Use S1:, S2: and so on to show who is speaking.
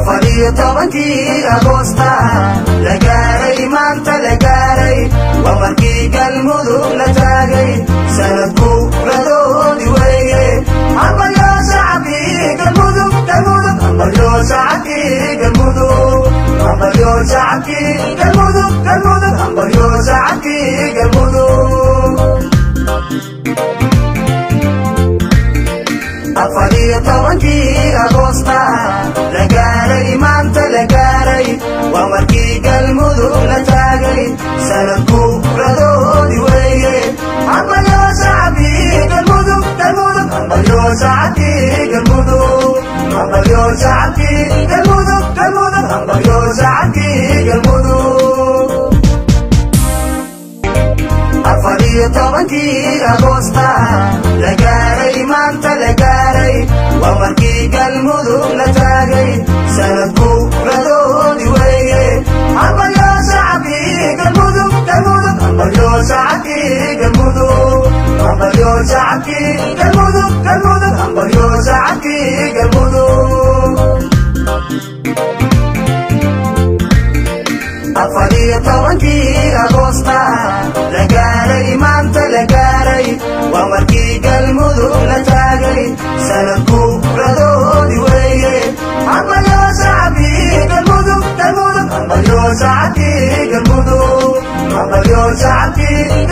S1: 14-kii Agoosta la gaaray, maanta la gaaray, waa markii Galmudug la taagay, sanadku radoodi weeye. Hambalyo shacabkii Galmudug, Galmudug, hambalyo shacabkii Galmudug, hambalyo shacabkii Galmudug, Galmudug, hambalyo shacabkii Galmudug. 14-kii Agoosta la gaaray, maanta la gaaray, waa markii Galmudug la taagay, sanadku radoodi weeye. Hambalyo shacabkii Galmudug, Galmudug, hambalyo shacabkii Galmudug, hambalyo shacabkii Galmudug, Galmudug, hambalyo shacabkii Galmudug. 14-kii Agoosta la gaaray, maanta la gaaray, waa markii Galmudug la taagay, sanadku radoodi weeye. Hambalyo shacabkii Galmudug, Galmudug, hambalyo shacabkii Galmudug, hambalyo shacabkii Galmudug, Galmudug, hambalyo shacabkii Galmudug. 14-kii Agoosta la gaaray, maanta la gaaray, waa markii Galmudug la taagay, sanadku radoodi weeye. Hambalyo shacabkii Galmudug, Galmudug, hambalyo shacabkii Galmudug, hambalyo shacabkii